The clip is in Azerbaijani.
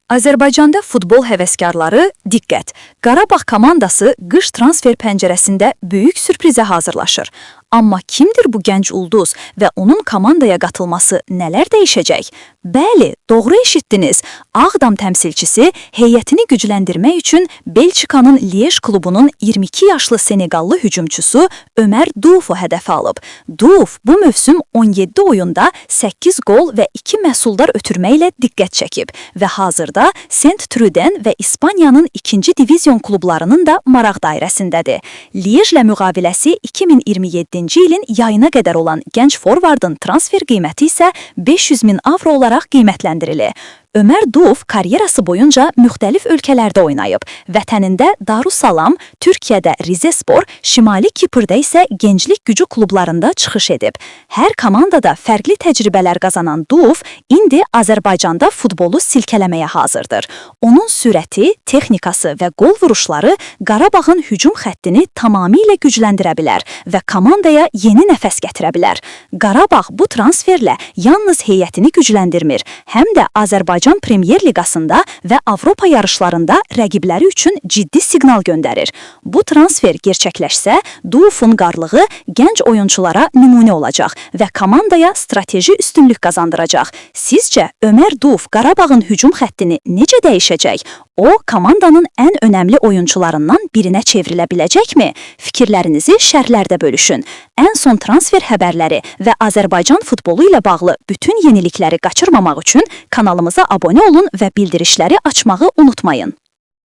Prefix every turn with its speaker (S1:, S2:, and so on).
S1: Azərbaycanda futbol həvəskarları diqqət! Qarabağ komandası qış transfer pəncərəsində böyük sürprizə hazırlaşır. Amma kimdir bu gənc ulduz və onun komandaya qatılması nələr dəyişəcək? Bəli, doğru eşitdiniz. Ağdam təmsilçisi heyətini gücləndirmək üçün Belçikanın Liej klubunun 22 yaşlı Seneqallı hücumçusu Ömər Duofu hədəfə alıb. Diouf bu mövsüm 17 oyunda 8 qol və 2 məhsuldar ötürməklə diqqət çəkib və hazırda Sent-Truden və İspaniyanın ikinci divizyon klublarının da maraq dairəsindədir. Liejlə müqaviləsi 2027-ci ilin yayına qədər olan gənc forvardın transfer qiyməti isə 500 min avro olaraq qiymətləndirilir. Ömər Diouf karyerası boyunca müxtəlif ölkələrdə oynayıb. Vətənində Darussalam, Türkiyədə Rizespor, Şimali Kiprdə isə Gənclik Gücü klublarında çıxış edib. Hər komandada fərqli təcrübələr qazanan Diouf indi Azərbaycanda futbolu silkələməyə hazırdır. Onun sürəti, texnikası və qol vuruşları Qarabağın hücum xəttini tamamilə gücləndirə bilər və komandaya yeni nəfəs gətirə bilər. Qarabağ bu transferlə yalnız heyətini gücləndirmir, həm də Azərbaycan Premyer Liqasında və Avropa yarışlarında rəqibləri üçün ciddi siqnal göndərir. Bu transfer gerçəkləşsə, Diouf'un varlığı gənc oyunçulara nümunə olacaq və komandaya strateji üstünlük qazandıracaq. Sizcə Ömər Diouf Qarabağın hücum xəttini necə dəyişəcək? O, komandanın ən önəmli oyunçularından birinə çevrilə biləcəkmi? Fikirlərinizi şərhlərdə bölüşün. Ən son transfer xəbərləri və Azərbaycan futbolu ilə bağlı bütün yenilikləri qaçırmamaq üçün kanalımıza abunə olun və bildirişləri açmağı unutmayın.